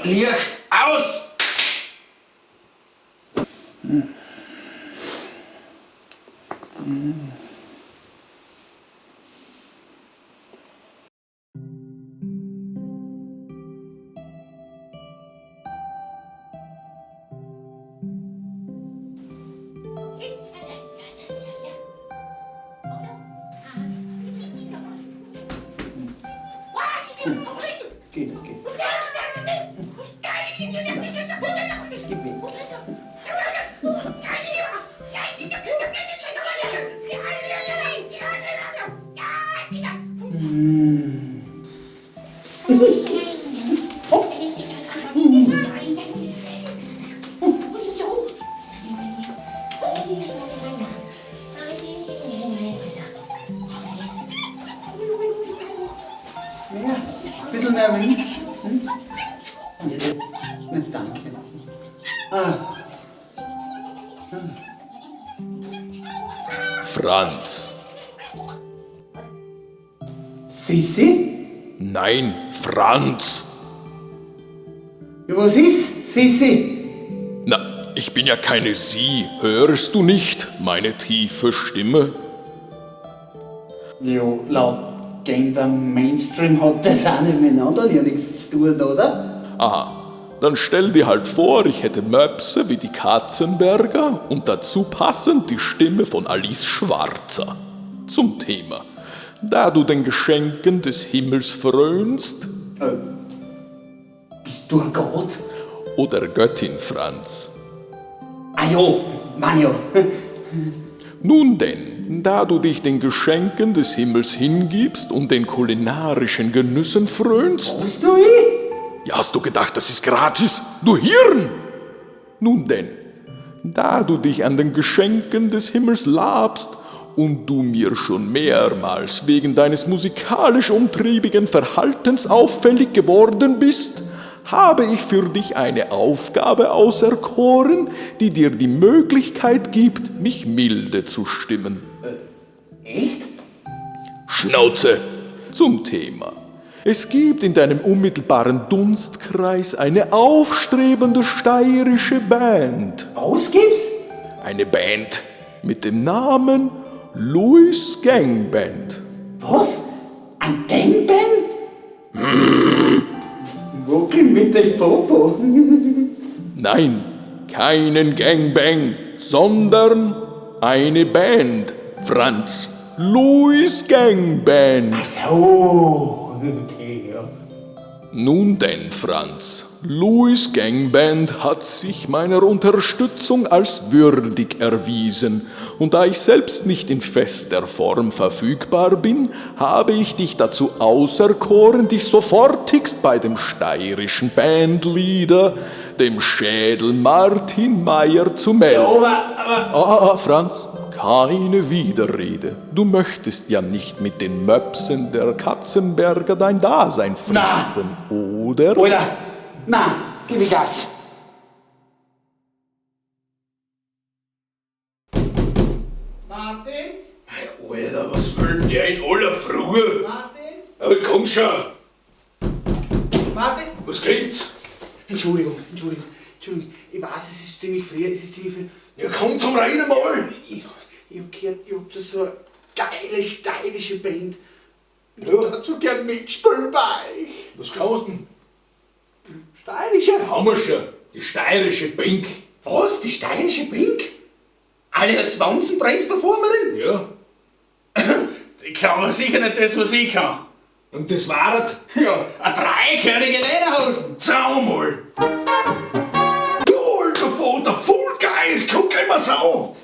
Licht aus! Geht, geht. Gib weg. Ja, ein bisschen mehr Wind. Hm? Na, danke. Ah. Franz. Sissi? Nein, Franz. Ja, was ist, Sissi? Na, ich bin ja keine Sie. Hörst du nicht meine tiefe Stimme? Ja, laut Gender Mainstream hat das auch nicht miteinander ja nichts zu tun, oder? Aha, dann stell dir halt vor, ich hätte Möpse wie die Katzenberger und dazu passend die Stimme von Alice Schwarzer. Zum Thema. Da du den Geschenken des Himmels frönst. Bist du ein Gott? Oder Göttin, Franz. Ah jo, Mann ja. Nun denn, da du dich den Geschenken des Himmels hingibst und den kulinarischen Genüssen frönst. Was du ich? Ja, hast du gedacht, das ist gratis? Du Hirn! Nun denn, da du dich an den Geschenken des Himmels labst und du mir schon mehrmals wegen deines musikalisch umtriebigen Verhaltens auffällig geworden bist, habe ich für dich eine Aufgabe auserkoren, die dir die Möglichkeit gibt, mich milde zu stimmen. Echt? Schnauze! Zum Thema. Es gibt in deinem unmittelbaren Dunstkreis eine aufstrebende steirische Band. Was gibt's? Eine Band mit dem Namen Louis Gang Band. Was? Ein Gangbang? Wackel mit dem Popo. Nein, keinen Gangbang, sondern eine Band, Franz. Louis Gang Band. Ach so. Okay, ja. Nun denn, Franz, Louis Gangband hat sich meiner Unterstützung als würdig erwiesen, und da ich selbst nicht in fester Form verfügbar bin, habe ich dich dazu auserkoren, dich sofortigst bei dem steirischen Bandleader, dem Schädel Martin Meyer, zu melden. Ja, aber... Ah, Franz, keine Widerrede. Du möchtest ja nicht mit den Möpsen der Katzenberger dein Dasein fristen, oder? Oder? Na, gib ich Gas. Martin? Hey, Alter, was will denn der in aller Frühe? Martin? Ja, komm schon. Martin? Was gibt's? Entschuldigung, Entschuldigung, Entschuldigung. Ich weiß, es ist ziemlich früh, es ist ziemlich früh. Ja, komm zum Reinen mal. Ich hab gehört, ihr habt so eine geile, steirische Band. Ich Ja. würde so gern mitspielen bei euch. Was kannst du denn? Steirische? Haben wir schon. Die steirische Pink. Was? Die steirische Pink? Alias Wanzenpreis-Performerin? Ja. Die kann aber sicher nicht das, was ich kann. Und das waret? Ja, eine dreikörnige Lederhosen. Schau mal. Du alter Vater, voll geil. Guck immer so.